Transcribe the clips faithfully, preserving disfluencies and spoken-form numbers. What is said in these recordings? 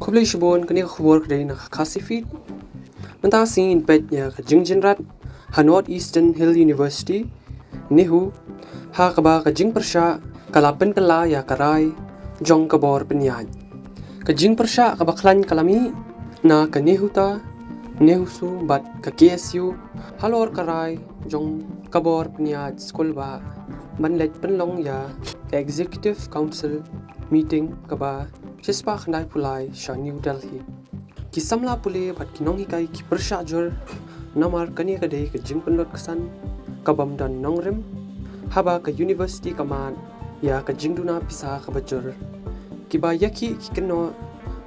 Khublei shibun, kane ka khubor ka dei na ka Khasi Feed. Mynta ka sngi ngin peit ïa ka jingjynrat ha North Eastern Hill University, NEHU, ha kaba ka jingpyrshah ka la pynkylla ïa ka rai jong ka bor pynïaid. Ka jingpyrshah kaba khlaiñ ka la mih na ka NEHUTA, NEHUSU bad ka KSU halor ka rai jong ka bor pynïaid skulbah ban leit pynlong ïa ka Executive Council meeting kaba shispah khyndai phew lai sha New Delhi. Ki samla pule bad ki nonghikai ki pyrshah jur namar kane ka dei ka jingpynlut ksan kabym don nongrim, haba ka university ka mad ïa ka jingduna pisa kaba jur. Kiba ïakhih ki kynnoh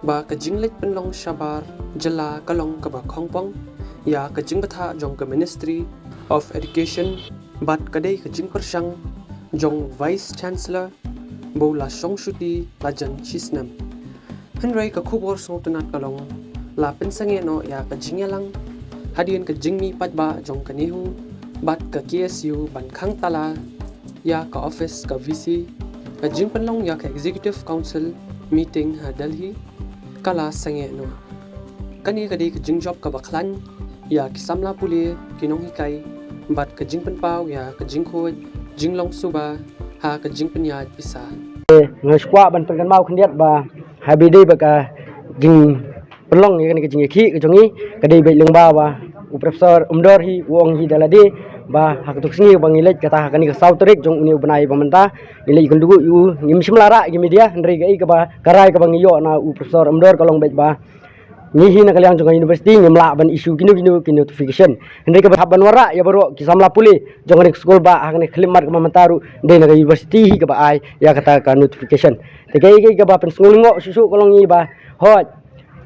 ba ka jingleit pynlong shabar jylla ka long kaba khongpong ïa ka jingbthah jong ka Ministry of Education bad ka dei ka jingpyrshang jong Vice Chancellor ba u la shong shuti lajan shisnem. Hynrei ka khubor sngewtynnat ka long, la pynsangeh noh ïa ka jingïalang hadien ka jingmih paidbah jong ka NEHU bad ka KSU ban khang tala ïa ka office ka VC, ka jingpynlong ïa ka Executive Council meeting ha Delhi ka la sangeh noh. Kane ka dei ka jingjop kaba khlaiñ ïa ki samla pule, ki nonghikai bad ka jingpynpaw ïa ka jingkhuid jinglong suba ha ka jingpynïaid pisa. Nga sngewkwah ban pynkynmaw khyndiat ba haba dei ba ka jingpynlong ïa kane ka jingïakhih ka jong ngi, ka dei beit lyngba ba u Professor Umdor hi u ong hi da lade ba ha kato ka sngi ba ngi leit kata ha kane ka saw tarik jong une u bnai ba mynta, ngi leit kynduh ïa u, ngim shym la rah ïa ki media, hynrei kaei kaba ka rai kaba ngi ïoh na u Professor Umdor ka long beit ba ngi hi na ka liang jong ka university ngim lah ban issue kino kino ki notification. Hynrei kaba hap ban wanrah ïa baroh ki samla pule jong kane ka skulbah ha kane ka khyllipmat kaba mynta ruh dei na ka university hi kaba ai ïa kata ka notification. Te kaei kaei kaba pynsngew lyngngoh shuh shuh ka long ngi ba hooid,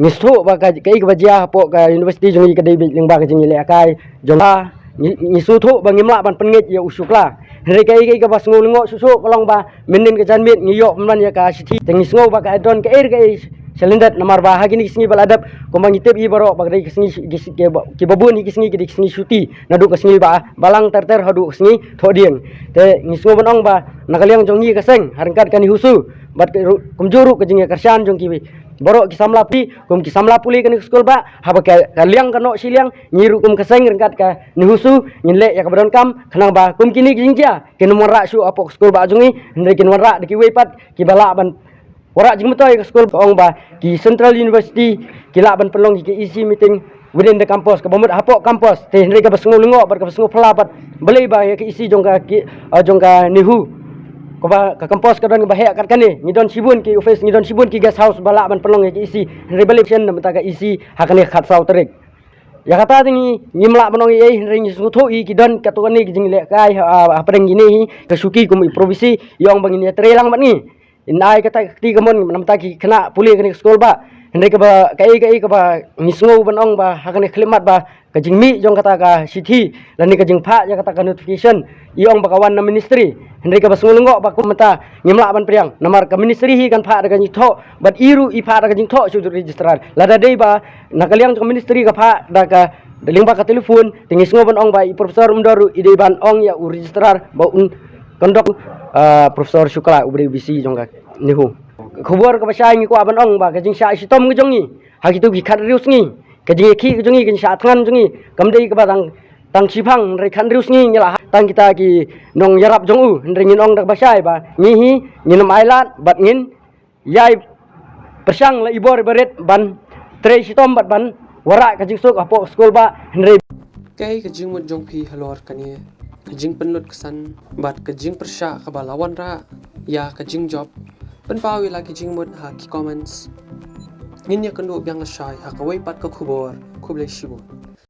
ngi sngewthuh ba ka, kaei kaba jia hapoh ka university jong ngi ka dei beit lyngba ka jingïalehkai jong ka, ngi, ngi sngewthuh ba ngim lah ban pynngeit ïa u Shukla. Hynrei kaei kaei kaba sngew lyngngoh shuh shuh ka long ba mynhynnin ka janmiet ngi ïoh pynban ïa ka shithi. Te ngi sngew ba ka don kaei kaei shalyndet namar ba ha kine ki sngi ba la dep kumba ngi tip hi baroh ba ka dei ka sngi shi-, ki, ki, kiba bun hi ki sngi ki dei ki sngi shuti, naduh ka sngi ba, balang ter ter haduh ka sngi thohdieng. Te ngi sngew ban ong ba na ka liang jong ngi ka seng ha ryngkat ka NEHUSU bad ka ru-, kumjuh ruh ka jingïakyrshan jong ki baroh ki samla pule, kum ki samla pule kane ka skulbah, haba ka, ka liang ka noh shiliang, ngi ruh kum ka seng ryngkat ka NEHUSU ngin leh ïa kaba donkam khnang ba kum kine ki jingjia kin ym wanrah shuh hapoh ka skulbah jong ngi, hynrei kin wanrah da kiwei pat kiba lah ban wanrah jingmyntoi ka skulbah. Ong ba ki Central University ki lah ban pynlong ïa ka EC meeting within the campus, kaba mut hapoh campus. Te hynrei kaba sngew lyngngoh bad kaba sngew phylla bad balei ba ïa ka EC jong ka ki, ah, jong ka NEHU, kaba ka campus ka don kaba heh kat kane, ngi don shibun ki office, ngi don shibun ki guest house ba lah ban pynlong ïa ka EC, hynrei balei shen na mynta ka EC ha kane ka khatsaw tarik. Ïa kata te ngi, ngim lah ban ong ei ei, hynrei ngi sngewthuh ïa ki don katto katne ki jinglehkai ha, ha, hapdeng kine hi, ka shuki kum i province, ïa ong ba ngin ïatrei lang bad ngi. Ngin ai kata ka kti kamon na bynta ki khynnah pule kane ka skulbah. Hynrei kaba kaei kaei kaba ngi sngew ban ong ba ha kane ka khyllipmat ba ka jingmih jong kata ka shithi lane ka jingphah ïa kata ka notification, ïa ong ba ka wan na ministry. Hynrei kaba sngew lyngngoh ba kum mynta ngim lah ban pdiang namar ka ministry hi kan phah da ka jingthoh bad i ruh i phah da ka jingthoh sha u registrar. Lada dei ba na ka liang jong ka ministry ka phah da ka, da lyngba ka telephone, te ngi sngew ban ong ba i Professor Umdor ruh i dei ban ong ïa u registrar ba un conduct, ah, Professor Shukla uba dei u VC jong ka NEHU. Khubor kaba shai ngi kwah ban ong ba ka jingshah shitom ka jong ngi ha kito ki khathynriew sngi, ka jingïakhih ka jong ngi, ka jingshah thngan jong ngi kam dei kaba tang, tang shipang, hynrei khathynriew sngi ngi la ha tang kita ki nongïarap jong u. Hynrei ngin ong da kaba shai ba ngi hi ngin ym ailad bad ngin ïai pyrshang la i bor i barit ban trei shitom bad ban wanrah ka jingsuk hapoh skulbah, hynrei kaei ka jingmut jong phi halor kane ka jingpynlut ksan bad ka jingpyrshah kaba la wanrah ïa ka jingjop? Pynpaw ïa la ki jingmut ha ki comments. Ngin ïakynduh biang lashai ha kawei pat ka khubor. Khublei shibun.